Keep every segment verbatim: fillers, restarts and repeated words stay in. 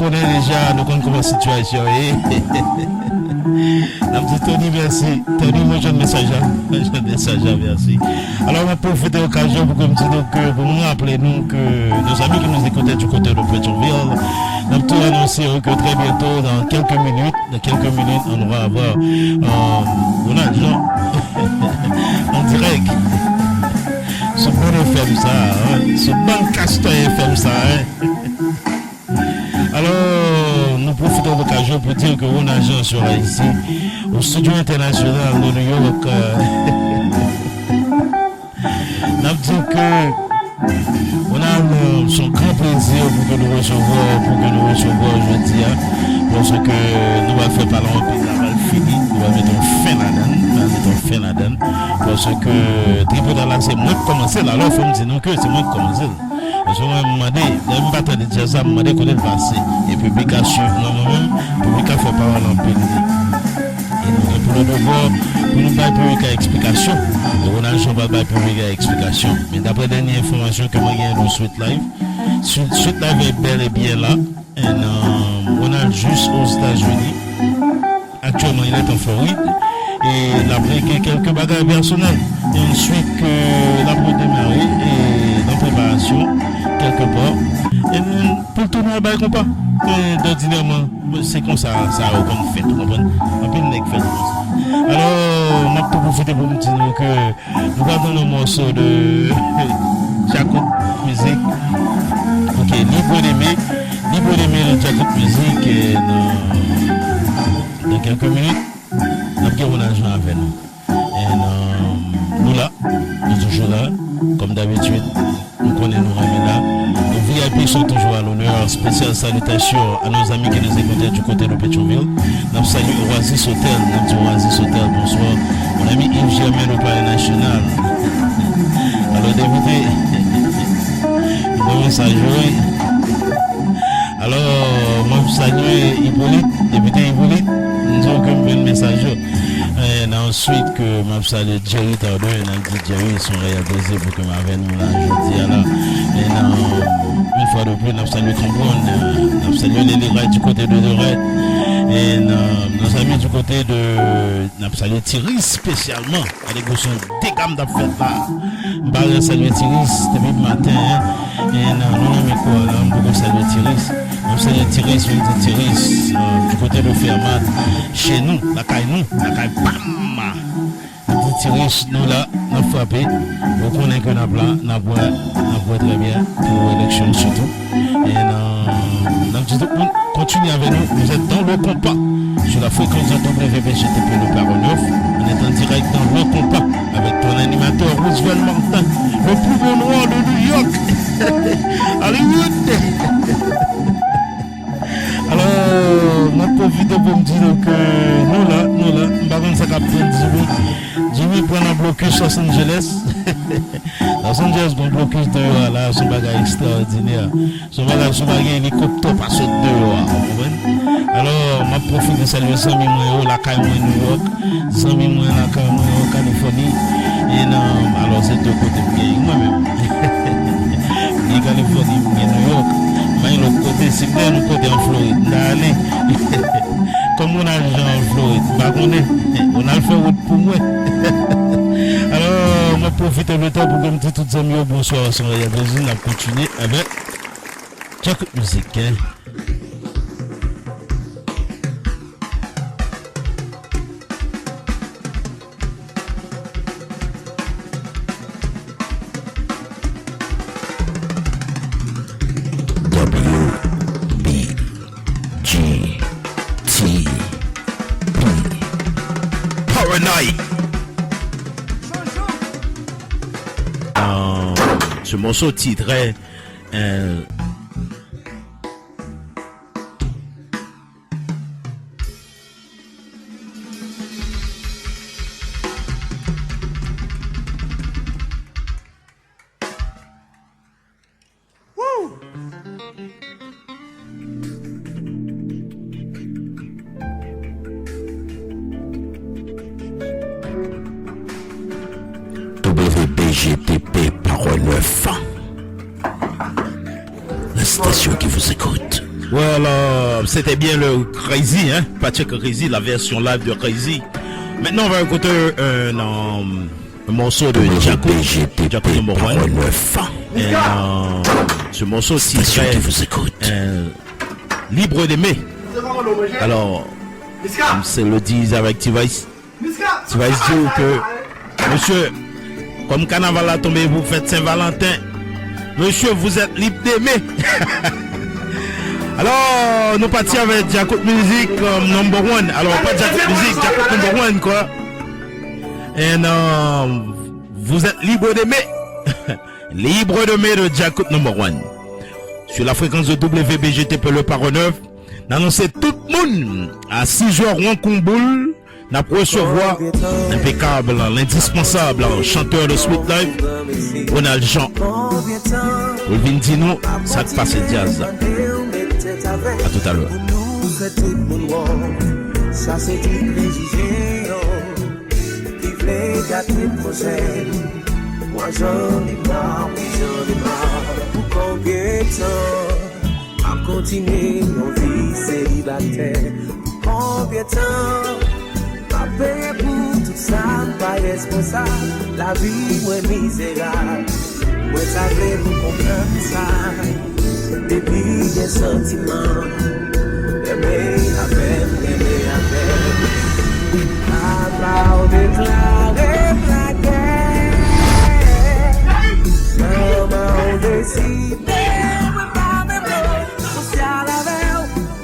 Konnen deja, nou konn kòman sitiyasyon ye. N ap di Tony mèsi. Tony, mwen jwenn mesaj la. Mwen jwenn mesaj la, mèsi. Alò, mwen pwofite okazyon pou ke m di nou ke, pou mwen raple nou ke nos amis qui nous écoutent du côté de Pétionville, n ap tou anonse yo ke très bientôt, dans quelques minutes, dans quelques minutes, on va avoir, euh, Ronald Jean en direct. Sou Bon F M sa, hein? Sou Bon Castor F M sa, hein? Alò, nou pwofite lokazyon pou di ke Ronald Jean sera ici, au studio international de New York. Euh, n ap di ke Ronald, euh, se yon gran plezi pou ke nou resevwa, pou ke nou resevwa jodi a, paske nou va fè pale anpil la, va fini, nou va mete yon fen ladan, nou va mete yon fen ladan, paske tripotay la, se mwen ki kòmanse l, alò, fò m di nou ke se mwen ki kòmanse l. Paske mwen, m mande, lè m pa tande djaz la, m mande kote l pase. E piblik a swiv mwen, mwen menm, piblik la fè pawòl anpil li. E nou gen pou nou devwa pou nou bay piblik la eksplikasyon. E Ronald Jean pral bay piblik la eksplikasyon. Men daprè dènye enfòmasyon ke mwen genyen de Sweet Life, Sweet, Sweet Life est bel et bien là. And, um, Ronald jis Ozetazini. Actuellement, il est en Floride. E l ap regle kèlke bagay pèsonèl. E answit ke l ap redemare e nan preparasyon kèlke pa. E pou l tounen al bay konpa. E dòdinèman, se konsa sa yo konn fèt, ou konprann? Anpil nèg fèt konsa. Alò, m ap tou pwofite pou m di nou ke nou pral tann yon mòso de Djakout Mizik. Ok, Libre d'aimer. Libre d'aimer de Djakout Mizik, e nan, nan kèlke minit, n ap gen Ronald Jean avè nou. E nan, nou la, nou toujou la, kòm dabitid, nou konnen nou renmen la. Nos V I P sont toujours à l'honneur. Spéciale salutation à nos amis qui nous écoutent du côté de Pétionville. N ap salye Oasis Hotel, n ap di Oasis Hotel, bonsoir. Mon ami Yves Germain, le palais national. Alò, depite, bon mesaj, wi. Alò, m ap salye Ipolit, depite Ipolit, m di w ke m jwenn mesaj yo. E nan answit ke m ap salye Jerry Tardin, n ap di Jerry, se yon reyèl plezi pou ke m avè nou la jodi a la. E nan, une fois de plus, n ap salye Cambronne, n ap salye Leliray du côté de Lorette, e nan, nos amis du côté de, n ap salye Thierry espesyalman. Gade gwo son dega m t ap fèt la. M pa gen salye Tiris depi maten, en. E nan, nou nan mikwo a la, m poko salye Tiris. M ap salye Tiris, m di Tiris, euh, du côté de Fermat, chez nous, lakay nou, lakay pa m. M di Tiris, nou la, n ap frape. Ou konnen ke n ap la, n ap wè, n ap wè trè byen pou eleksyon sitou. E nan, n ap di tout moun, kontinye avè nou. Vous êtes dans le compas sur la fréquence de W B G T P Le Paro neuf. On est en direct dans le compas avec ton animateur Roosevelt Martin, le plus beau noir de New York. Hollywood. Alò, mwen pwofite pou m di nou ke nou la, nou la. M pa konn sa k ap pran Jimmy. Jimmy pran nan blokis Los Angeles. Los Angeles gon blokis deyò a la, se yon bagay ekstraòdinè. Se yon bagay, si w pa gen elikoptè, pa sot deyò a, ou konprann? Alò, m ap pwofite salye zanmi mwen yo, lakay mwen New York, zanmi mwen lakay mwen yo, Kalifòni. E nan, alò, se de kote m gen mwen menm. M gen Kalifòni, m gen New York, m pa gen lòt kote, si m te gen yon kote an Florid, m ta ale. Kòm Ronald Jean an Florid, m pa konnen. Ronald fè wout pou mwen. Alò, mwen pwofite letan pou ke m di tout zanmi yo bonswa, se yon reyèl plezi, n ap kontinye avèk Djakout Mizik, en. W B G T P. Paranoid. Euh, ce morceau titré, euh, W B G T P Power neuf. La station qui vous écoute. Voilà. C'était bien le Crazy, hein? Patrick Crazy, la version live de Crazy. Maintenant, on va écouter un, un, un morceau de Djakout, Djakout number one. Et, euh, ce morceau titré, euh, Libre d'aimer. Alors, c'est le dix avec T-Vice. T-Vice di w ke, mesye, kòm kanaval la tonbe pou fèt Sen Valanten, mesye, vous êtes libre d'aimer. Alò, nou pati avèk Djakout Music, euh, number one. Alò, pa Djakout Music, Djakout number one, quoi. And, euh, vous êtes libre d'aimer. Libre d'aimer de Djakout number one. Sur la fréquence de W B G T P Le Paro neuf, n anonse tout moun a sis zè won kon boul, n ap resevwa enpekab, lendispansab chantè de Sweet Life, Ronald Jean, pou l vin di nou sa k pase djaz la. A tout à l'heure. Pou nou fè tout moun wè w, sa se ti prejije yo ki vle gate pwojè. Mwa jan li mwa, wi jan li mwa. Pou konbyen tan m ap kontinye yon vi selibatè? Pou konbyen tan m ap peye pou tout sa m pa responsab? Lavi mwen mizerab. Mwen ta vle pou konprann sa. Depi gen santiman, renmen avè m, renmen avè m. Apa w deklare m lagè. Kòman w deside, mwen pa menm lòt sosyal avè w.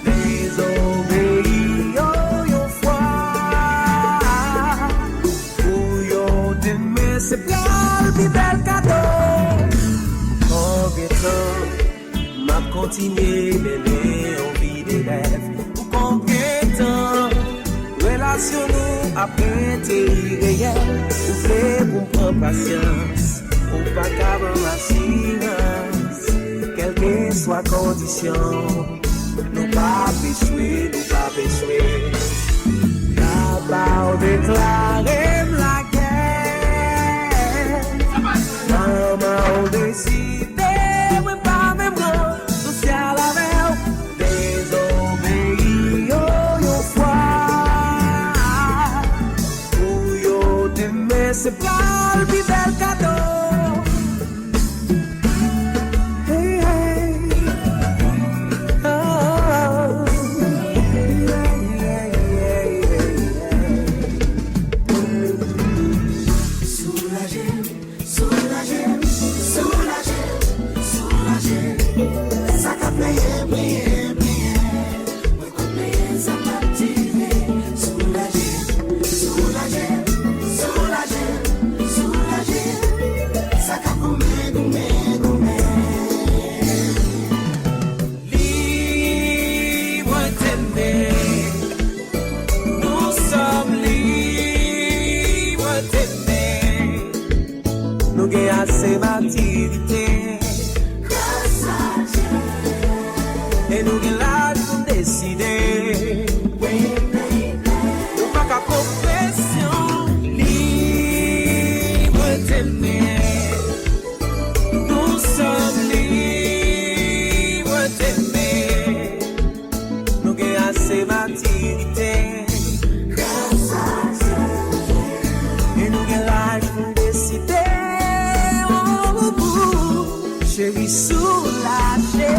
Dezobeyi yo yon fwa. Pou yon demen se pral pi bèl kado. Pou konbyen tan m ap kontinye mennen yon vi de rèv? Pou konbyen tan relasyon nou ap rete ireyèl? Ou vle pou m pran pasyans, ou pa ka ban m asirans. Kèlkeswa kondisyon, nou p ap echwe, nou p ap echwe. Apa w deklare m lagè. Kòman w deside, mwen pa menm ran sosyal avè w. Dezobeyi yo yon fwa. Pou yon demen se pral pi bèl kado. Hey, hey. Oh, yeah, yeah, yeah, yeah. Soulaje m, soulaje m, soulaje m, soulaje m. Sa k ap plenyen, plenyen, plenyen. Mwen konn peye sa m ap tire. Soulaje, soulaje, soulaje, soulaje. Sa k ap goumen, goumen, goumen. Libre d'aimer. Nous sommes libres d'aimer. Nou gen ase matirite. Gras a Dye. E nou gen laj pou n deside. Wi, baby. Nou pa ka pran presyon. Libre d'aimer. Nous sommes libres d'aimer. Nou gen ase matirite. Gras a Dye. E nou gen laj pou n deside. Oh, oh, oh. Cheri, soulaje.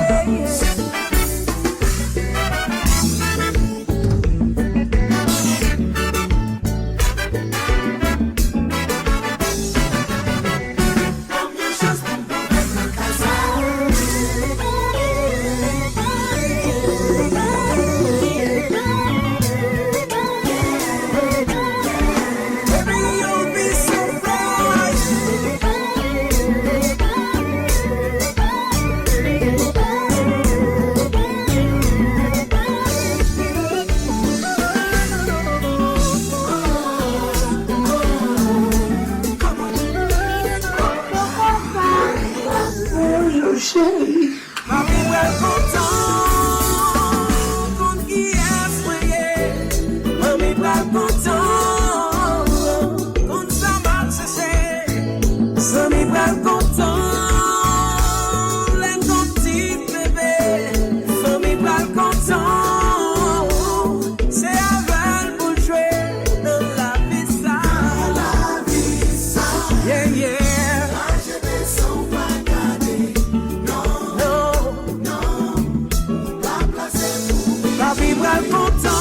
Pral kontan.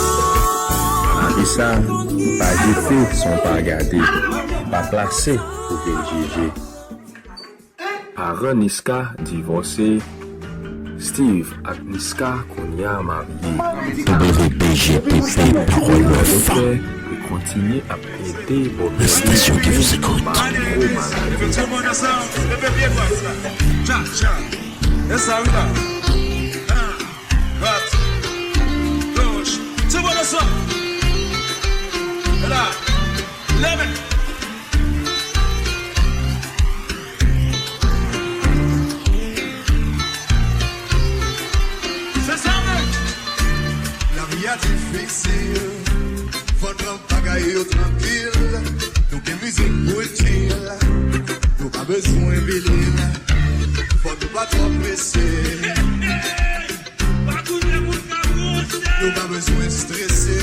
Apre sa, pa jete san w pa gade. Pa plase pou vin jije. Paran Niska divòse. Steve ak Niska kounye a marye. W B G P P, pawòl lòfa. Doktè yo kontinye ap ede Bòb Mali. Estasyon ki vous écoute. Mete tout moun ansanm, leve pye dwat la. Tcha, tcha. E sa wi la. Bat. Goch. Tout moun ansanm. E la. Leve. Se sa menm. Lavi a difisil. Fò n pran bagay yo trankil. Nou gen mizik pou itil. Nou pa bezwen bilin. Fò nou pa twò prese. Nou pa bezwen strese.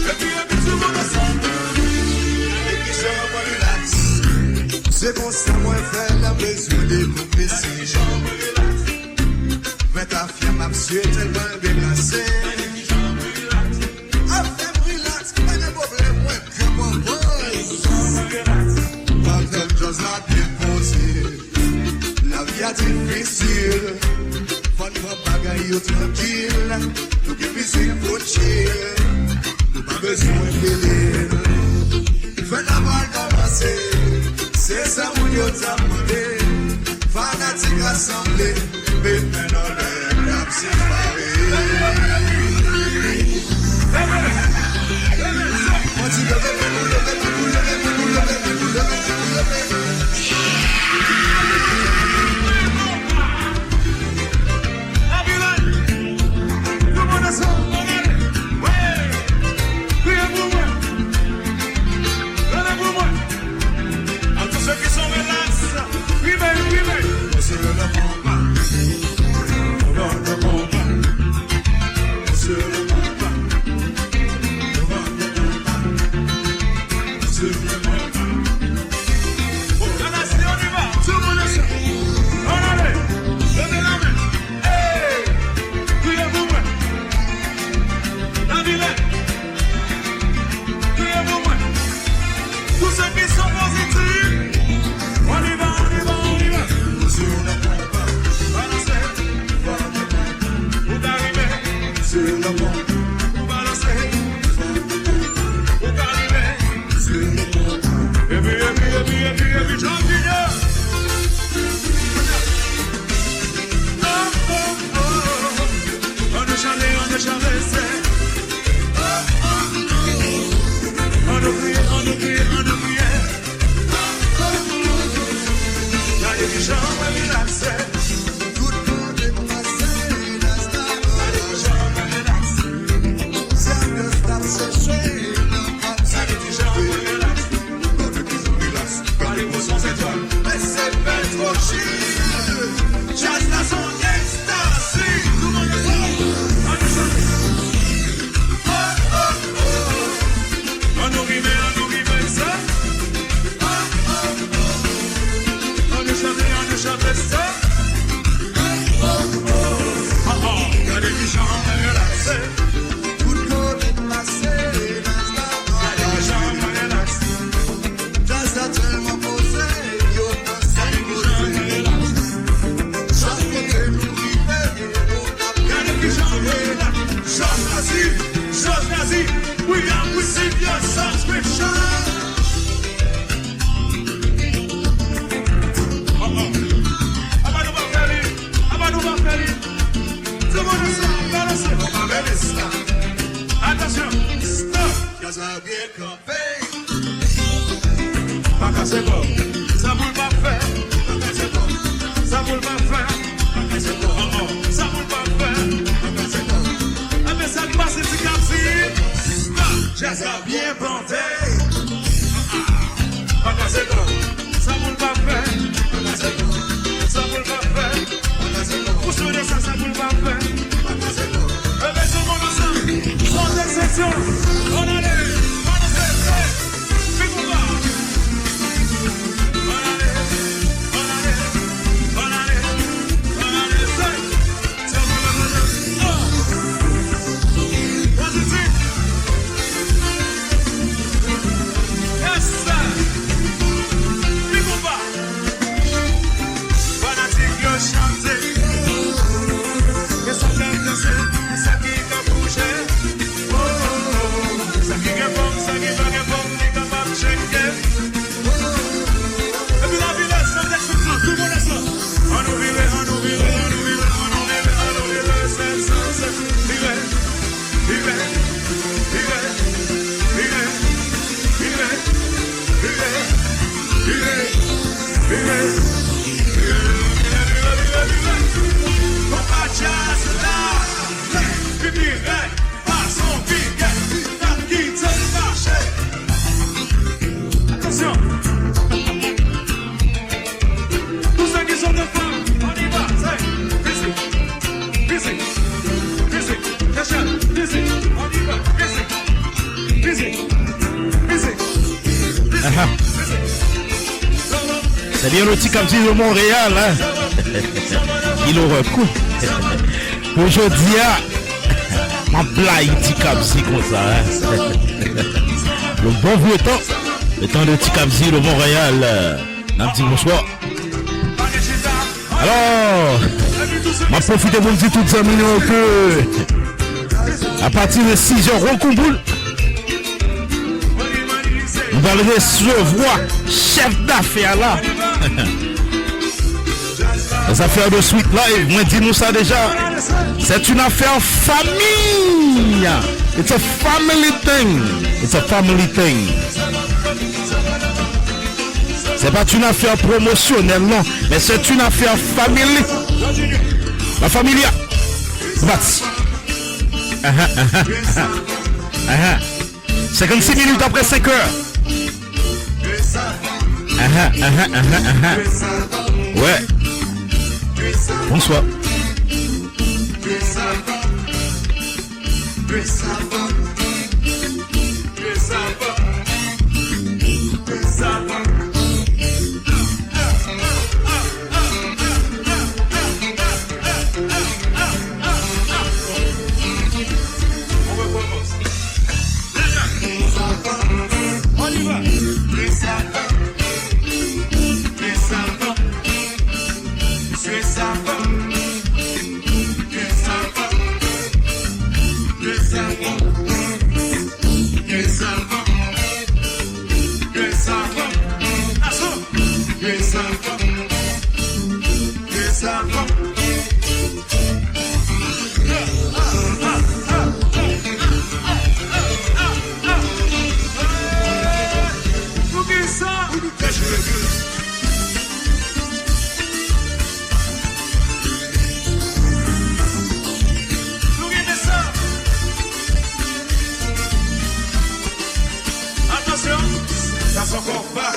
Epi, epi, tout moun ansanm. Gade kijan mwen rilaks. Se konsa mwen fè lè m bezwen dekonprese. Gade kijan mwen rilaks. Mèt afya m ap swe tèlman byen plase. Afè m rilaks, pa gen pwoblèm, mwen pran pòz. Pandan djaz la byen poze. Lavi a difisil. Fò n pran bagay yo trankil. Nou gen mizik pou n chill. Nou pa bezwen pele. Fèt la pral kòmanse. Se sa moun yo t ap mande. Fanatik rasanble. Met men anlè, n ap separe. Kontinye leve men nou, leve men nou, leve men nou, leve men nou, leve men nou, leve men nou. Tout moun ansanm, ann ale. Wi. Kriye pou mwen. Rele pou mwen. A tous ceux qui sont relax, rimèl, rimèl. C'est le combat. On va le combat. C'est le combat. On va le combat. C'est le combat. Bon, la, la, c'est, on y va. Tout le monde est chaud. On allait. Levez la main. Hey! Kriye pou mwen. Lavi lè. Kriye pou mwen. Tous ceux qui sont positifs. On y va, on y va, on y va. Balansé. Ou ka rive. Ou balanse. Ou ka rive. Epi, epi, epi, epi, epi, Jean Junior. Oh, oh, oh. Ann chante, ann chante, se. Oh, oh, oh. Ann kriye, ann kriye, ann kriye. Oh, oh, oh. Gade kijan mwen rilakse. Tout kote m pase, Rasta. Gade kijan mwen rilakse. Sa Rasta ap chèche nan kay. Gade kijan mwen rilakse. Gade kijan mwen rilakse. Gade pou son etwal. Men se Petro Chill. Djaz la se yon ekstazi. Tout moun ansanm. Ann chante. Oh, oh, oh. Ann nou rive, ann nou rive sa. Oh, oh, oh. Ann nou chante, ann nou chante sa. Oh, oh, oh. Gade kijan mwen relakse. Tout kote m pase, Rasta. Gade kijan mwen relakse. Djaz la tèlman poze, yo panse. Gade kijan mwen relakse. Chak kote nou rive, yo t ap gade kijan mwen relakse. Jòj Nazi, Jòj Nazi, William Wisin, yo subscription. Oh, oh. Apa nou pa fè li? Apa nou pa fè li? Tout moun ansanm, balanse. Ann pa pèdi sa. Atansyon, stop. Djaz la byen kanpe. Pa kase kò. Sa pou l pa fè. Pa kase kò. Sa pou l pa fè. Pa kase kò. Oh, oh. Sa pou l pa fè. Pa kase kò. Enben, sa k pase, ti Kapsip? Stop. Djaz la byen pante. Pa kase kò. Sa pou l pa fè. Pa kase kò. Sa pou l pa fè. Pou sou de sa, sa pou l pa fè. Enben, tout moun ansanm. Pran desizyon. Ann ale. Ann ale. Vin konba. Atansyon! Tous ceux qui sont de femme, on y va, say, musique, musique, musique, Rachel, musique, on y va, musique, musique, musique, musique, musique. Ebyen, nou ti kap viv Monreyal, hein? Ki lorè kou. Pou jodi a, m ap blayi ti kap si konsa, hein? Le bon vye tan. Le tan de ti kap si le Monreyal. N ap di bonswa. Alò, m ap pwofite pou m di tout zanmi nou yo ke apati de sis è, wonk on boul, nou pral resevwa chèf dafè a la. Lèzafè de Sweet Life, mwen di nou sa deja. C'est une affaire famille. It's a family thing. It's a family thing. C'est pas une affaire promotionnelle, non, mais c'est une affaire family. La familia. Bats. Aha, aha, aha. Aha. Senkannsis minit apre senk è. Aha, aha, aha, aha. Wè. Bonswa. On y va. Poukisa? Nou renmen sa. Atansyon, sa se konpa.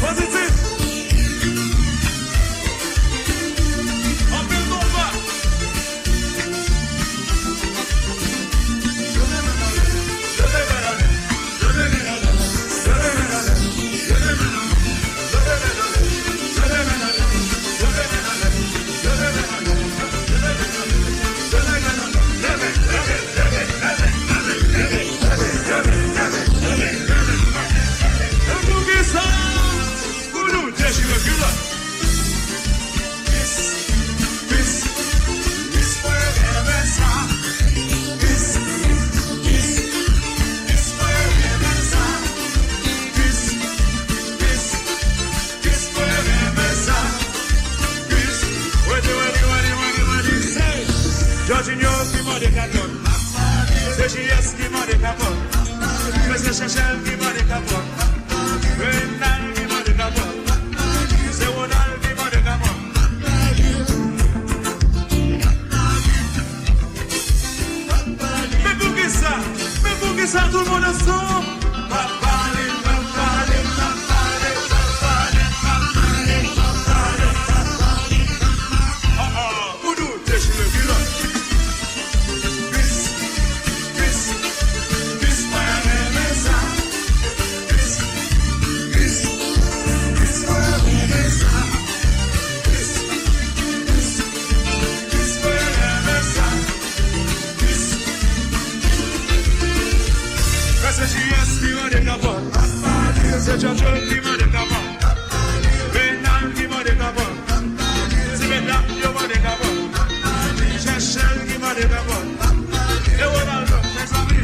Pozitif. Anpil konpa. Poukisa? Pou nou dechire kilòt. Pis, pis, pis, mwen renmen sa. Pis, pis, pis, mwen renmen sa. Pis, pis, pis, mwen renmen sa. Pis, ready, ready, ready, ready, ready, say. Jorginho ki mande kapòt. Se J S ki mande kapòt. Mesye Chèchèl ki mande kapòt. Renal ki mande kapòt. Se Ronald ki mande kapòt. Men poukisa? Men poukisa tout moun ansanm? Pa pale, pa pale, pa pale, pa pale, pa pale, pa pale, pa pale. Oh, oh. Pou nou dechire kilòt. Pis, pis, pis, mwen renmen sa. Pis, pis, pis, mwen renmen sa. Pis, pis, pis, mwen renmen sa. Pis. Mesye J S ki mande kapòt. Se Jojo ki mande kapòt. Renal ki mande kapòt. Ti medam yo mande kapòt. Chèchèl ki mande kapòt. E Ronaldo, mezanmi.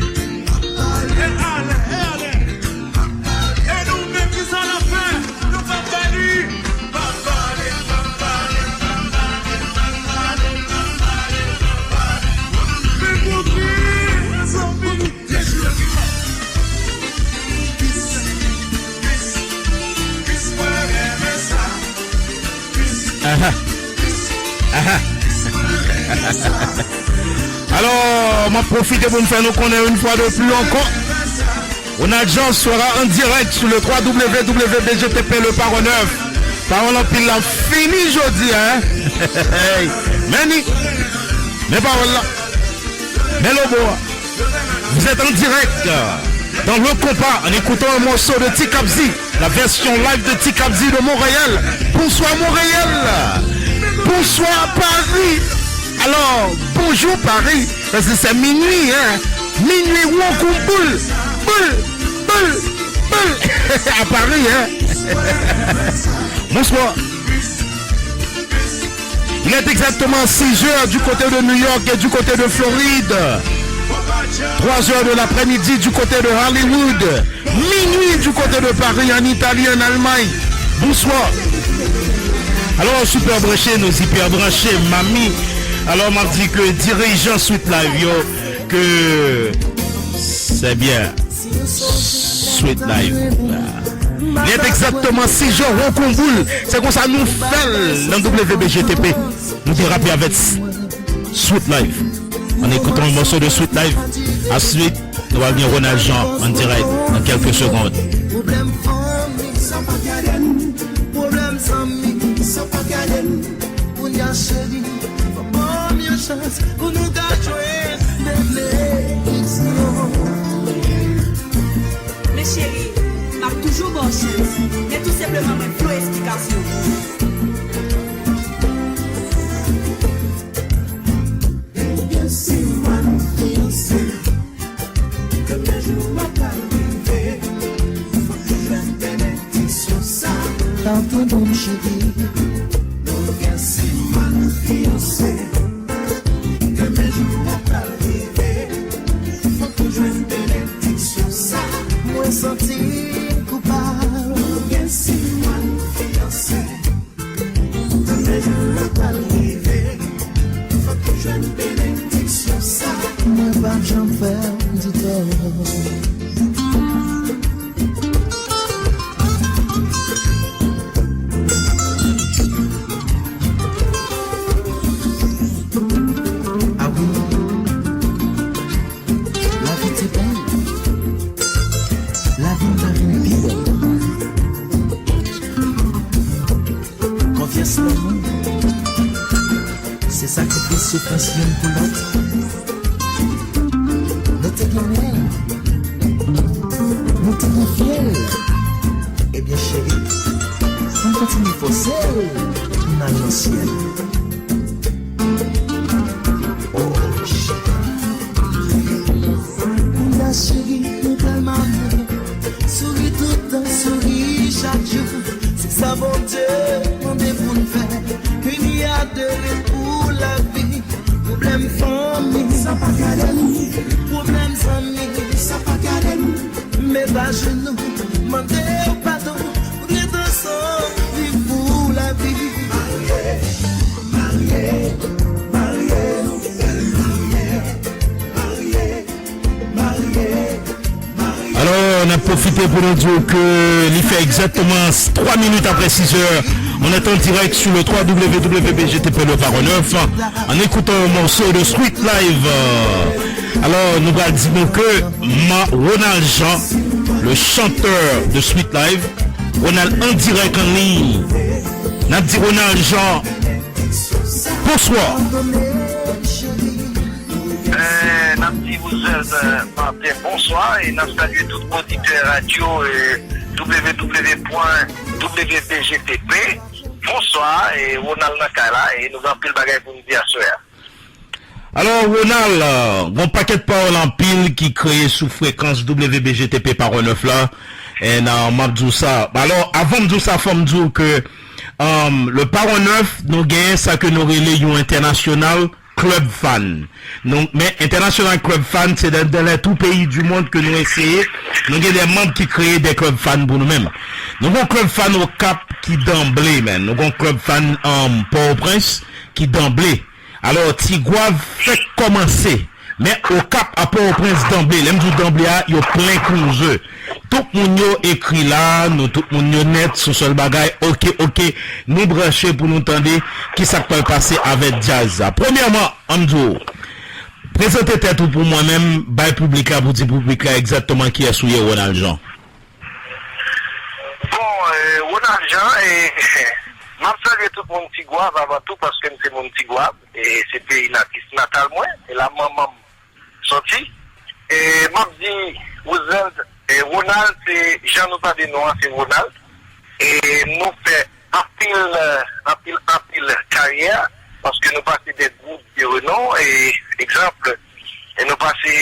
E ale, e ale. E nou menm ki sa n ap fè? Nou p ap ba li. Pa pale, pa pale, pa pale, pa pale, pa pale, pa pale. Men poutji, mezanmi. Dechire kilòt. Alors, m ap pwofite pou m fè nou konnen yon fwa de pli ankò. Ronald Jean sera en direct sur le trois W W B G T P Le Paro neuf. Pawòl anpil la fini jodi, hein? Hey, men ni, men pawòl la, men lobo a. Vous êtes en direct dans le compas en écoutant un morceau de T K Z, la version live de T K Z de Montréal. Bonsoir Montréal. Bonsoir Paris. Alors, bonjour Paris. Parce que c'est minuit, hein. Minuit, won kon boul. Boul, boul, boul. À Paris, hein. Bonsoir. Il est exactement six heures du côté de New York et du côté de Floride. Trois heures de l'après-midi du côté de Hollywood. Minuit du côté de Paris, en Italie, en Allemagne. Bonsoir. Alors, super branché, nou hiper branché, mami. Alors, m ap di ke dirijan Sweet Live yo, ke c'est bien. Sweet Life. Li egzakteman six heures, won kon boul. Se konsa nou fè l nan W B G T P. Nou derape avèk Sweet Life. En écoutant un morceau de Sweet Life. Ensuite, nou va gen Ronald Jean en direct dans quelques secondes. Pwoblèm fanmi, sa pa gade n. Pwoblèm zanmi, sa pa gade n. Kounye a, cheri, fò ban m yon chans pou nou ka jwenn benediksyon. Men cheri, m ap toujou ba w chans, men tou senpleman mwen vle w eksplikasyon. Ebyen, si mwen fiyanse, premye jou a pral rive, fòk ou jwenn benediksyon sa. Tanpri ban m cheri. Nou gen siman fiyanse. Demen jou a pral rive. Fòk ou jwenn benediksyon sa. Mwen santi m koupab. Nou gen siman fiyanse. Demen jou a pral rive. Fòk ou jwenn benediksyon sa. Mwen p ap janm fè w di tò. Ah wi. Lavi te bèl. Lavi m ta vin pi bèl. Konfyans nan moun. Se sakrifis soufrans youn pou lòt. Nou te gen rèv. Nou te gen fyèl. Ebyen, cheri, ann kontinye fòse l pou n al nan syèl. Oh, cheri. Kounye a, cheri, nou pral marye. Souri toutan, souri chak jou. Se sa Bondye mande pou n fè. Ini a de pou lavi. Pwoblèm fanmi, sa pa gade n. Pwoblèm zanmi, sa pa gade n. Met ajenou, mande w padon. Ret ansanm, viv pou lavi. Marye, marye, marye, nou bèl marye. Marye, marye, marye. Alors, n ap pwofite pou nou di w ke li fè egzakteman twa minit apre sis è. On est en direct sur le trois W W W B G T P Le Paro neuf en écoutant un morceau de Sweet Life. Alors, nou pral di nou ke Ma-, Ronald Jean, le chanteur de Sweet Life, Ronald en direct en ligne. N ap di Ronald Jean, bonswa. Eh, n ap di Roosevelt, eh, Martin, bonswa, e n ap salye tout oditè radyo, eh, W W W pwen W B G T P. Bonswa, e Ronald nan kay la, e nou gen anpil bagay pou n di aswè a. Alò, Ronald, euh, gon pakèt pawòl anpil ki kreye sou frekans W B G T P Paro nèf la. And, euh, m ap di w sa. Alò, avan m di w sa, fò m di w ke, um, le Paro nèf, nou genyen sa ke nou rele yon entènasyonal club fan. Nou, men entènasyonal club fan, se dans, dans les tout pays du monde ke nou eseye. Nou gen de manm ki kreye de club fan pou nou menm. Nou gon club fan Okap ki danble, men. Nou gon club fan, um, Pòtoprens ki danble. Alò, Tigwav fèk kòmanse. Men Okap a Pòtoprens danble. Lè m di w danble a, yo plen kou ze. Tout moun yo ekri la, nou tout moun yo nèt, se yon sèl bagay. Oke, oke, nou branche pou nou tande kisa k pral pase avèk djaz la. Premyèman, an m di w, Prezante tèt ou pou mwen menm, bay piblik la, pou di piblik la egzakteman kiyès ou ye, Ronald Jean. Bon, euh, Ronald Jean, e, m ap salye tout moun Tigwav avan tou, paske m se moun Tigwav, e se peyi natif natal mwen, e la manman m soti. E m ap di, Roosevelt, e Ronald, se jan nou tande non an, se Ronald. E nou fè anpil, anpil, anpil karyè, paske nou pase de gwoup de renon, e, egzanp, e nou pase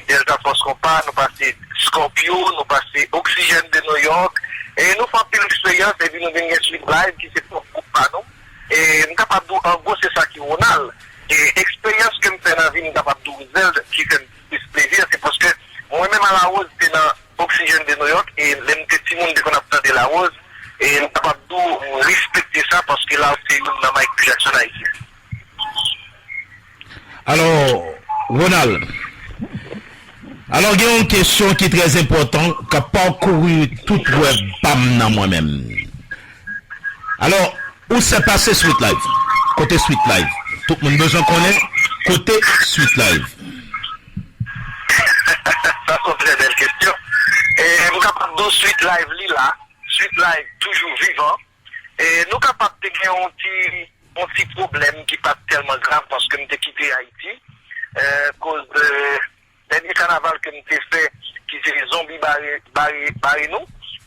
Delta Force Compas, nou pase Scorpio, nou pase Oxygène de New York, e nou fè anpil eksperyans, epi nou vin gen Sweet Life, ki se pwòp gwoup pa nou. E m kapab di w, an gwo, se sa ki Ronald. E eksperyans ke m fè nan vi, m kapab di w, Roosevelt, ki fè m plis plezi, se paske mwen menm, Alawoz, se nan Oxygène de New York, e lè m te timoun, m te konn ap tande Larose, e m kapab di w, m respekte sa, paske Larose se youn nan Michael Jackson ayisyen. Alò, Ronald, alò, gen yon kesyon ki trè enpòtan, k ap pakouri tout wè pa m nan mwen menm. Alò, où s'est passé Sweet Life? Kote Sweet Life? Tout moun bezwen konnen kote Sweet Life. Sa se yon trè bèl kesyon. E m kapab di w Sweet Life li la, Sweet Life toujou vivan. E nou kapab te gen yon ti, yon ti pwoblèm ki pa t tèlman grav paske m te kite Ayiti, e, koz de dènye kanaval ke m te fè, ki se Zonbi Bare, Bare, Bare Nou.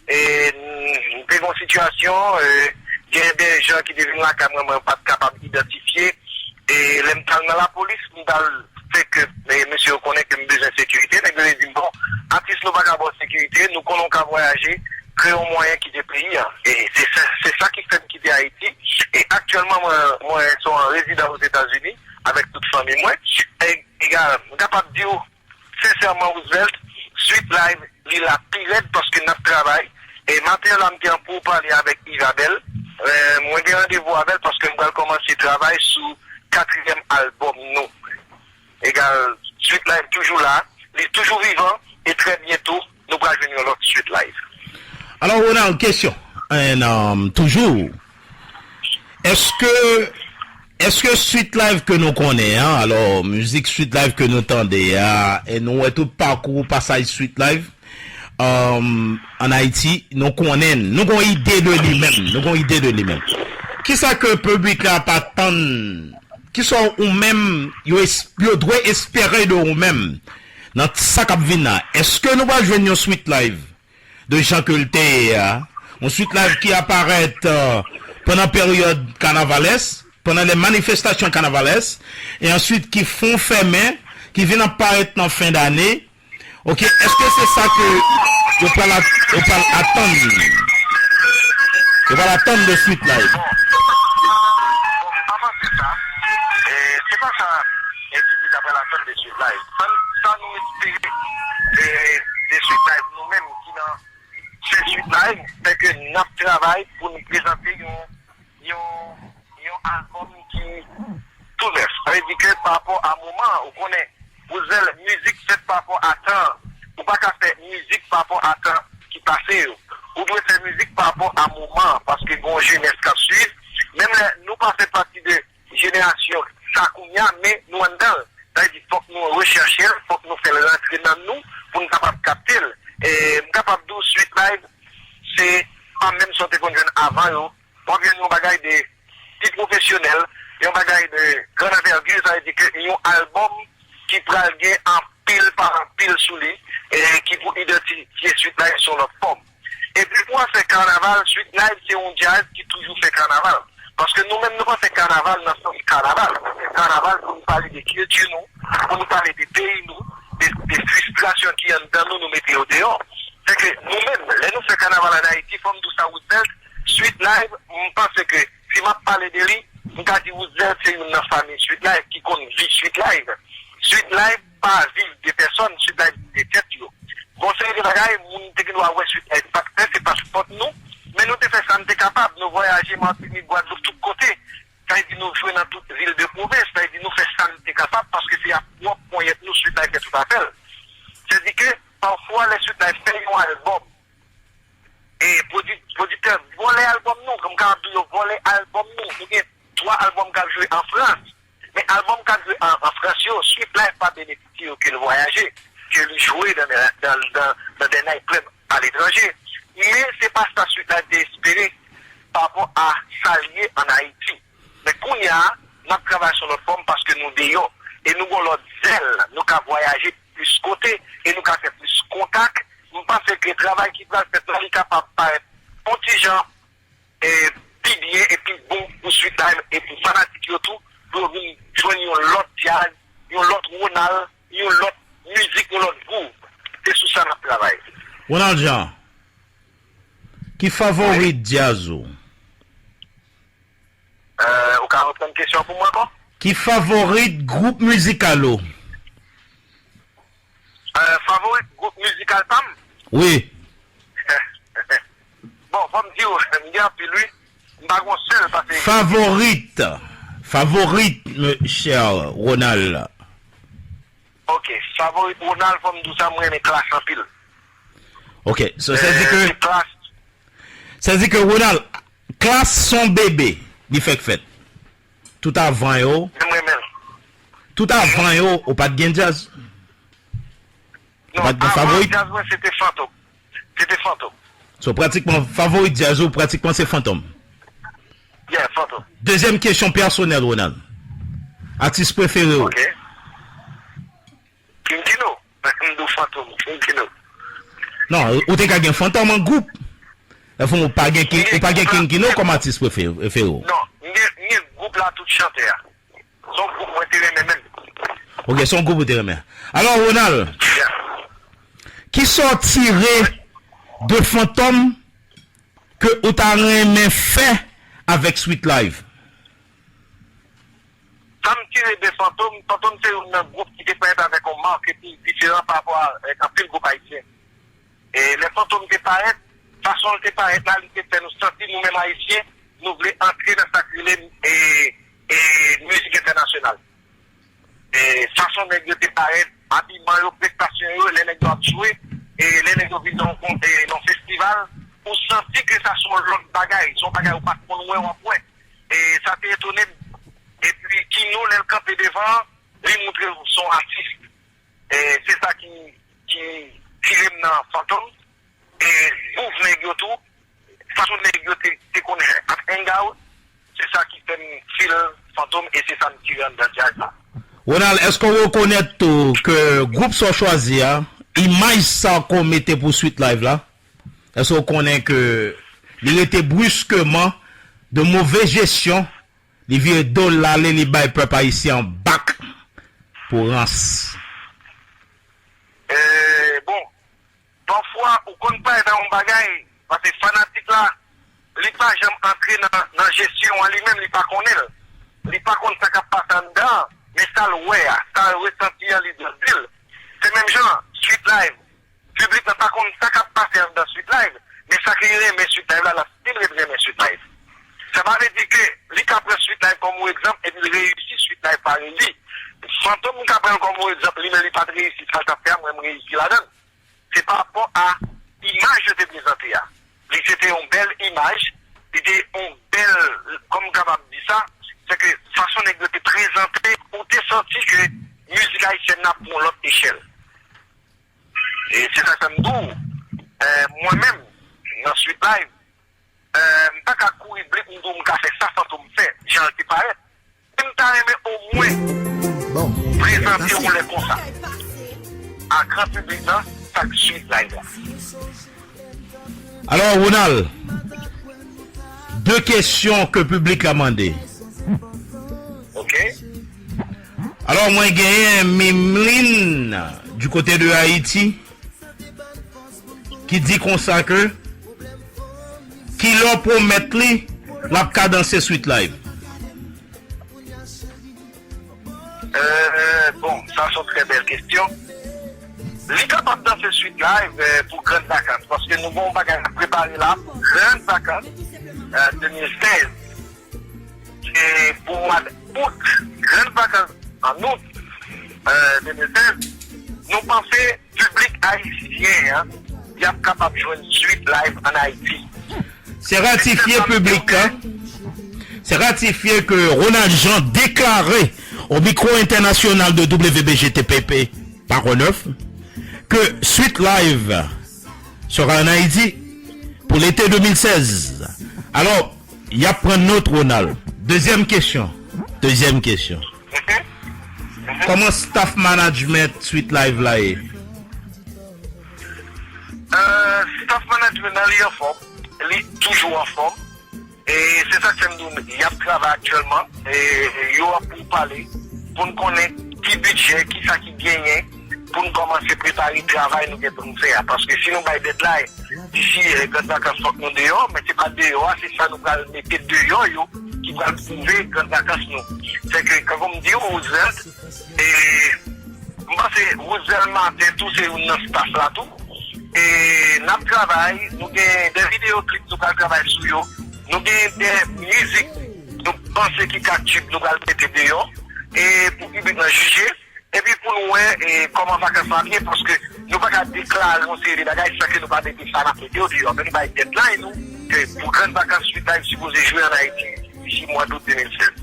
E, m te gen yon sitiyasyon, e, gen de jan ki te vin lakay mwen, mwen pa t kapab idantifye. E lè m t al nan lapolis, m t al fè ke, e, mesye yo konnen ke m bezwen sekirite. Nèg yo te di m, "Bon, atis nou pa ka ba w sekirite, nou konnen w ka vwayaje, kreye yon mwayen kite peyi a." E se sa, se sa ki fè m kite Ayiti. E aktyèlman, mwen, mwen se yon rezidan Ozetazini avèk tout fanmi mwen. E, egal, m kapab di w, sensèman, Roosevelt, Sweet Life, li la pi rèd paske n ap travay. E maten an la, m te an poupale avèk Yves Abel. E, mwen gen randevou avè l paske m pral kòmanse travay sou katriyèm albòm nou. Egal, Sweet Life toujou la, li toujou vivan, e trè byento, nou pral jwenn yon lòt Sweet Life. Alò, Ronald, kesyon. And, um, toujou, èske, èske Sweet Life ke nou konnen an, alò, mizik Sweet Life ke nou tande a, e nou wè tout pakou pasaj Sweet Life, um, ann Ayiti, nou konnen, nou gon ide de li menm, nou gon ide de li menm. Kisa ke piblik la pa tann? Kisa ou menm yo, es- yo dwe espere de ou menm nan sa k ap vin la? Èske nou va jwenn yon Sweet Life de jan ke l te ye a? Yon Sweet Life ki aparèt, euh, pandan peryòd kanavalès, pandan lè manifestasyon kanavalès, e answit ki fon fèmen, ki vin ap parèt nan fen dane, Ok, èske se sa ke yo pral at- yo pral atann? Yo pral atann de Sweet Life. Bon, m pa panse sa. E, se pa sa, e, piblik la pral atann de Sweet Life. Sa, sa nou espere de, de Sweet Life, nou menm ki nan fè Sweet Life, se ke n ap travay pou nou prezante yon, yon, yon albòm ki tou nèf. Sa vle di ke pa rapò a moman an, ou konnen, Roosevelt, mizik fèt pa rapò a tan. Ou pa ka fè mizik pa rapò a tan ki pase yo. Ou dwe fè mizik pa rapò a moman an, paske gen yon jenès k ap swiv. Menm lè nou pa fè pati de jenerasyon sa kounye a, men nou anndan l. Sa vle di, fòk nou rechèche l, fòk nou fè l rantre nan nou pou n kapab kapte l. E m kapab di w, Sweet Life, se pa menm sa w te konn jwenn avan yo. W ap jwenn yon bagay de pi pwofesyonèl, yon bagay de grande envergure, sa vle di ke yon albòm ki pral gen anpil pa anpil sou li, e ki pou idantifye Sweet Life sou yon lòt fòm. Epi pou afè kanaval, Sweet Life se yon djaz ki toujou fè kanaval. Paske nou menm, nou pa fè kanaval nan sans kanaval. Nou fè kanaval pou nou pale de kilti nou, pou nou pale de peyi nou, de, de fristrasyon ki anndan nou, nou mete yo deyò. Sèke nou menm, lè nou fè kanaval ann Ayiti, fò m di w sa, Roosevelt, Sweet Life, m panse ke si m ap pale de li, m ka di Roosevelt se youn nan fanmi Sweet Life ki konn vi Sweet Life. Sweet Life pa viv de pèsòn, Sweet Life viv de tèt yo. Gon seri de bagay, moun te gen dwa wè Sweet Life pa t fè, se pa fòt nou, men nou te fè sa n te kapab. Nou vwayaje Matinik, Gwadloup, tout kote. Sa vle di nou jwe nan tout vil de pwovens, sa vle di nou fè sa n te kapab, paske se a pwòp ponyèt nou Sweet Life fè tout afè l. Se di ke, pafwa, lè Sweet Life fè yon albòm, e pwodi- pwodiktè vòlè albòm nou, m kapab di yo vòlè albòm nou. Nou gen twa albòm k ap jwe an Frans, men albòm k ap jwe an, an Frans yo, Sweet Life pa benefisye yo ke l vwayaje, ke li jwe dans, dans, dans, dans des night clubs aletranje. Men se pa sa Sweet Life te espere pa rapò a sa l ye ann Ayiti. Men kounye a, n ap travay sou lòt fòm paske nou deyò e nou gen lòt zèl, nou ka vwayaje plis kote e nou ka fè plis kontak. M panse ke travay ki pral fèt la, li kapab parèt yon ti jan e pi byen e pi bon pou Sweet Life e pou fanatik yo tou, pou yo vin jwenn yon lòt djaz, yon lòt Ronald, yon lòt mizik, yon lòt gwouv. Se sou sa n ap travay. Ronald Jean, ki favorit djaz ou? Euh, ou ka reprann kesyon an pou mwen ankò? Ki favorit gwoup mizikal ou? Euh, favorit gwoup mizikal pa m? Wi. Bon, fò m di w, m gen anpil wi. M pa gon sèl pase. Favorit. Favorit, Michel Ronald. Ok, favorit Ronald, fò m di w sa, m renmen Klass anpil. Ok, so sa di ke Klass. Sa di ke Ronald, Klass se yon bebe, li fèk fèt. Tout avan yo, M renmen l. Tout avan yo, ou pa t gen djaz. Non, Ou pa t gen avan favorit? Djaz mwen se te Fantom. Se te Fantom. So pratikman favorit djaz ou pratikman se Fantom. Yeah, Fantom. Dezyèm kesyon pèsonèl, Ronald. Atis prefere w? Ok. King Kino. M di w Fantom, King Kino. Non, ou te ka gen Fantom an gwoup. Anfen, ou pa gen King, ou pa gen King Kino kòm atis prefere, prefere w. Non, m gen, m gen gwoup la tout chantè a. Se yon gwoup mwen te renmen menm. Ok, se yon gwoup ou te renmen. Alò, Ronald, Yeah. kisa w tire de Fantom ke ou ta renmen fè avèk Sweet Life? Sa m tire de Fantom, Fantom se youn nan gwoup ki te parèt avèk yon marketing diferan pa rapò a, avèk anpil gwoup ayisyen. E lè Fantom te parèt, fason l te parèt la, li te fè nou santi nou menm ayisyen, nou vle antre nan sa k rele, e, e, mizik entènasyonal. E, fason nèg yo te parèt, abiman yo, prestasyon yo, lè nèg yo ap jwe, e lè nèg yo vin nan yon, e, nan yon festival, ou santi ke sa se yon lòt bagay, se yon bagay ou pa t konn wè, w ap wè. E sa te etone m. Epi Kino, lè l kanpe devan an, li montre w se yon atis. E se sa ki, ki tire m nan Fantom. E gwouv nèg yo tou, fason nèg yo te, te konn ap hang out, se sa ki fè m feel Fantom e se sa m tire anndan djaz la. Ronald, èske w rekonèt tou ke gwoup sa w chwazi a, imaj sa ke w mete pou Sweet Life la, èske w konnen ke li rete briskeman de move jesyon, li vire do l ale, li bay pèp ayisyen an bak pou rans? E, bon, pafwa, ou konn parèt nan yon bagay, paske fanatik la, li pa janm antre nan, nan jesyon an li menm, li pa konnen l. Li pa konn sa k ap pase anndan an, men sa l wè a, sa l resanti an, li di l. Se menm jan, Sweet Life, piblik la pa konn sa k ap pase anndan Sweet Life, men sa ke li renmen Sweet Life la, l ap still ret renmen Sweet Life. Sa pa vle di ke li ka pran Sweet Life kòm yon egzanp epi l reyisi, Sweet Life pa reyisi. Fantom m ka pran l kòm yon egzanp, li menm li pa t reyisi, sa l t ap fè a, mwen m reyisi ladan l. Se pa rapò a imaj yo te prezante a. Li se te yon bèl imaj, li te yon bèl, kòman m kapab di sa, se ke fason nèg yo te prezante, ou te santi ke mizik ayisyèn nan ap yon lòt echèl. E se sa k fè m di w, e, mwen menm, nan Sweet Life, e, m pa ka kouri blik m di w m ka fè sa Fantom fè, jan l te parèt. Men m ta renmen omwen prezante yon lè konsa a gran piblik lan sa k Sweet Life la. Alò, Ronald, de kesyon ke piblik la mande. Ok. Alò, mwen genyen Mimlin, du côté de Haïti, ki di konsa ke kilè w pwomèt li l ap ka danse Sweet Life? Euh, bon, sa se yon trè bèl kesyon. Li kapab danse Sweet Life, euh, pou grann vakans, paske nou gen yon bagay n ap prepare la, grann vakans, euh, de mil sèz. Se pou mwa d out, grann vakans an out, euh, de mil sèz. Nou panse piblik ayisyen an, y ap kapab jwenn Sweet Life ann Ayiti. Se ratifye piblik la. Se ratifye ke Ronald Jean deklare au micro international de W B G T P P Paro Neuf, que Sweet Live sera en Haïti pour l'été deux mille seize. Alors, y a pran nòt, Ronald. Deuxième question. Deuxième question. Kòman staff management Sweet Live la ye? Euh, staff management nan li anfòm, li toujou anfòm. E se sa k fè m di w, y ap travay aktyèlman. E yo ap pou pale pou n konnen ki bidjè, ki sa ki genyen, pou n kòmanse prepare travay nou gen pou n fè a. Paske si nou bay deadline, disi, eh, gran vakans fòk nou deyò, men se pa deyò a, se sa nou pral mete deyò yo ki pral pwouve gran vakans nou. Sèke, kankou m di w, Roosevelt, e m panse Roosevelt Martin tou se youn nan staff la tou. E n ap travay, nou gen de videyo klip nou pral travay sou yo. Nou gen de mizik nou panse ki ka tchib nou pral mete deyò. E pou piblik lan jije. Epi pou nou wè, e, kòman vakans lan ap ye, paske nou pa ka deklare yon seri de bagay san ke nou pa mete sa n ap mete yo deyò. Men nou bay deadline nou, ke pou gran vakans Sweet Live sipoze jwe an Ayiti, disi mwa dout de mil sèz.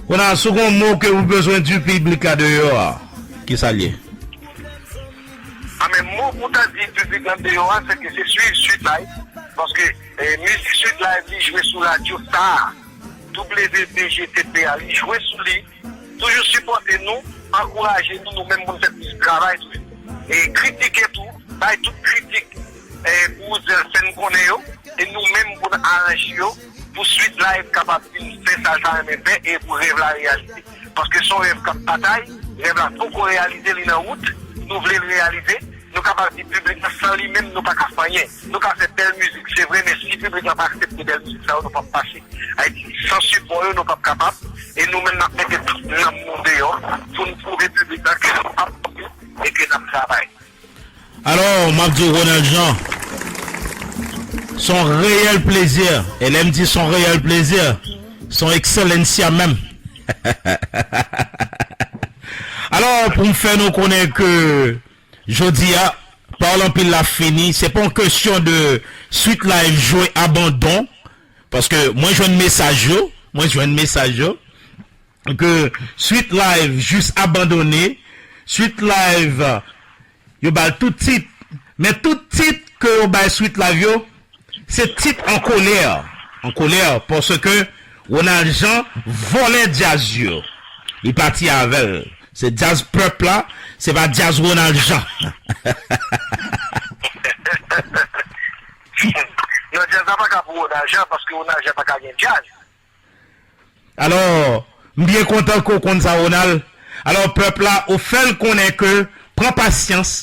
Ronald, si w gen yon mo ke ou bezwen di piblik la deyò a, ki sa l ye? A, men mo pou ta di piblik lan deyò a, se ke se swiv Sweet Live, paske, e, mizik Sweet Live li jwe sou radyo sa a, W B G T P a, li jwe sou li, toujou sipòte nou, ankouraje nou, nou menm pou n fè plis travay toujou. E kritike tou, bay tout kritik, e, pou Zel fè n konnen yo, e nou menm pou n aranje yo, pou Sweet Live kapab vin fè sa l ta renmen fè e pou rèv la reyalize. Paske se yon rèv k ap batay, rèv la poko reyalize, li nan wout, nou vle l reyalize, nou kapab di piblik lan san li menm nou pa ka fè anyen. Nou ka fè bèl mizik, se vre, men si piblik lan pa aksepte bèl mizik sa yo, nou p ap pase. Ayiti, san sipò yo, nou p ap kapab, e nou menm n ap mete tout nanm nou deyò pou n pwouve piblik lan ke nou ap kanpe e ke n ap travay. Alò, m ap di w, Ronald Jean, se yon reyèl plezi. E lè m di se yon reyèl plezi, se yon ekselencia menm. Alò, pou m fè nou konnen ke jodi a, pawòl anpil la fini, se pa yon kesyon de Sweet Live jwe abandon, paske mwen jwenn mesaj yo, mwen jwenn mesaj yo, ke Sweet Live jis abandone, Sweet Live, yo ba l tout tit, men tout tit ke yo bay Sweet Live yo, se tit an kolè, an kolè, paske Ronald Jean vòlè djaz yo, li pati avè l. Se djaz pèp la, se pa djaz Ronald Jean. Non, djaz la pa ka pou Ronald Jean, paske Ronald Jean pa ka gen djaz. Alò, m byen kontan ke w konn sa, Ronald. Alò, pèp la, ou fè l konnen ke pran pasyans,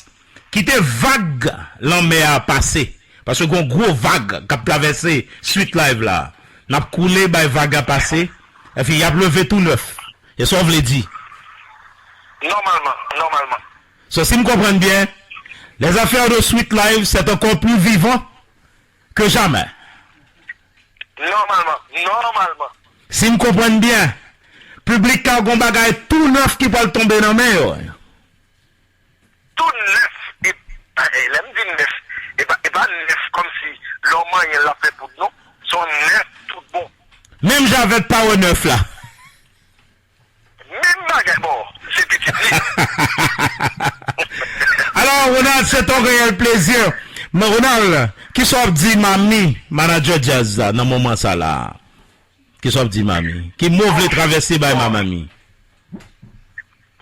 kite vag lanmè a pase. Paske gon gwo vag k ap travèse Sweet Live la. N ap koule, bay vag la pase. Epi, y ap leve tou nèf. Se sa w vle di? Nòmalman, nòmalman. So, si m konprann byen, les affaires de Sweet Live, c'est encore plus vivant que jamais. Nòmalman, nòmalman. Si m konprann byen, piblik la gon bagay tou nèf ki pral tonbe nan men yo. Tou nèf, e, e, lè m di nèf, e pa, e pa nèf kòmsi lè w manyen l ap fè poud non. Se yon nèf tout bon. Menm jan avèk Power nèf la. Menm bagay, bon, se pitit li. Alò, Ronald, c'est un réel plaisir. Men, Ronald, kisa w ap di Mami, manadjè djaz la, nan moman sa la? Kisa w ap di Mami? Ki mo w vle travèse bay Mami?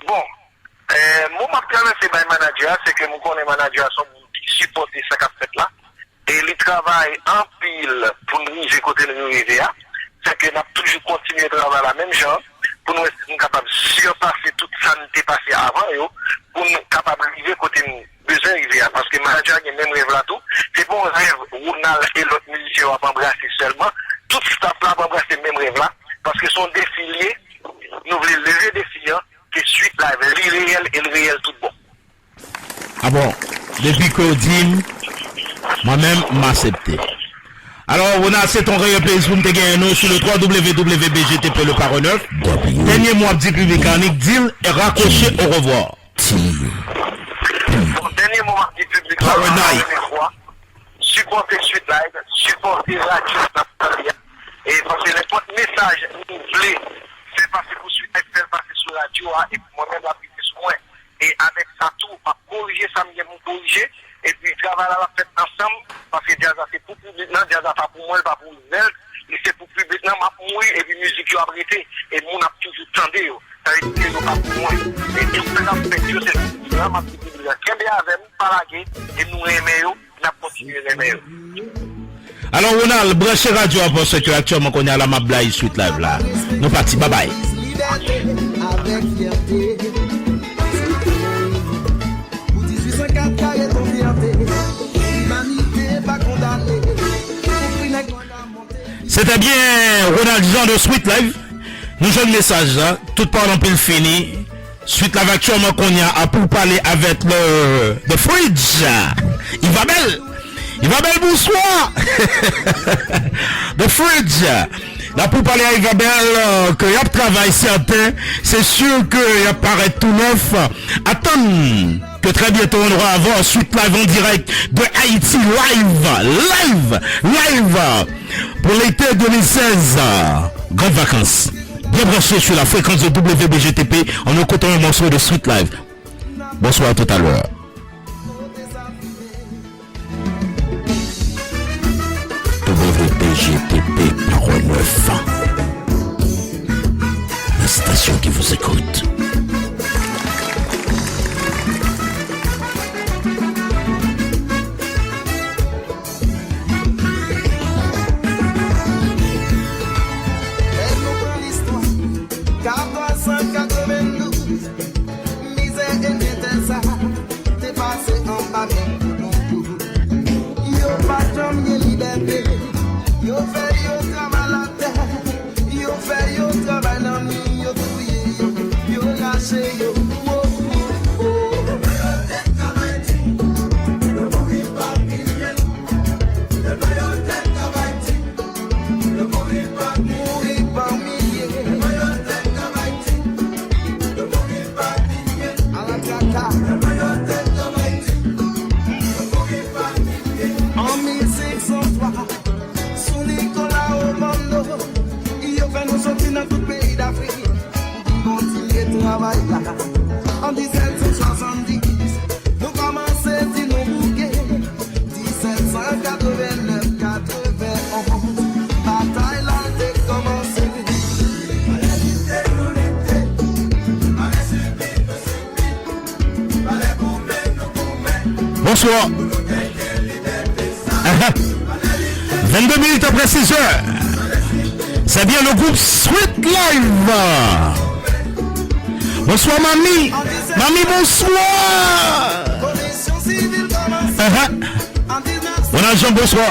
Bon, eh, mo m ap travèse bay manadjè a, se ke m konnen manadjè a se yon moun ki sipòte sa k ap fèt la. E li travay anpil pou n rive kote nou rive a. Sèke n ap toujou kontinye travay la menm jan, pou n wè si n kapab sipase tout sa n te pase avan yo, pou n kapab rive kote n bezwen rive a. Paske manadjè a gen menm rèv la tou. Se pa yon rèv Ronald e lòt mizisyen yo ap anbrase sèlman. Tout staff la ap anbrase menm rèv la. Paske se yon defi l ye. Nou vle leve defi an, ke Sweet Live, li reyèl e l reyèl tout bon. A bon, depi ke w di m, mwen menm, m aksepte. Alò, Ronald, se yon reyèl plezi pou m te genyen nou sou le trois W W W B G T P le Paro Neuf. Dènye mo w ap di piblik la, annik di l e rakwoche, orevwa. Bon, dènye mo m ap di piblik la, ankò yon fwa, sipòte Sweet Live, sipòte radyo sa a. E paske nenpòt mesaj nou vle fè pase pou Sweet Live, fè pa, epi mwen menm l ap rive sou mwen. E avèk sa tou, m ap korije sa m gen pou m korije, epi travay la l ap fèt ansanm, paske djaz la se pou piblik lan, djaz la pa pou mwen, l pa pou Roosevelt, li se pou piblik lan, m ap mouri, epi mizik yo ap rete, e moun ap toujou tande yo. Sa vle di ke yo pa pou mwen. E tout sa k ap fèt yo, se pou piblik lan, m ap di piblik lan, kenbe avè m, pa lage, e nou renmen yo, n ap kontinye renmen yo. Alò, Ronald, branche radyo a paske aktyèlman kounye a la m ap blayi Sweet Live la. Nou pati, babay. Libète avèk fyète. Pou dizuit san kat ka ret yon fyète. Limanite pa kondane. Pou pri nèg nwa ka monte. C'était bien Ronald Jean de Sweet Live. Nou jwenn mesaj la. Tout pawòl anpil fini. Sweet Live aktyèlman kounye a pou pale avèk le The Fridge. Yvabel. Yvabel, bonswa. The Fridge. La pou pale a Yvabel, euh, ke y ap travay sèten. Se si ke y ap parèt tou nèf. Atann que très bientôt on aura à voir Sweet Live en direct de Haïti, live, live, live, pour l'été deux mille seize. Grandes vacances. Bien branché sur la fréquence de W B G T P, on écoute un morceau de Sweet Live. Bonsoir, à tout à l'heure. W B G T P, Parole F M. La station qui vous écoute. Katòz san katrevendouz, mizè e myètè sa te pase anba men kolon yo. Yo pa t janm gen libète. Yo fè yo travay latè. Yo fè yo travay nan min, yo touye yo, yo rache yo. Wo, wo, wo. Mouri pa milye. Ala traka. An mil senk san twa, sou Nicolas Obando, yo fè nou soti nan tout peyi Dafrik. Pou kontinye travay la. An disèt san swasanndis, nou kòmanse di nou bouke. Disèt san katrevennèf, katrevenonz, batay la te kòmanse. Bonsoir. Aha. Vingt-deux minutes après six heures. C'est bien le groupe Sweet Live. Bonsoir, Mami. Mami, bonsoir. Aha. Ronald Jean, bonsoir.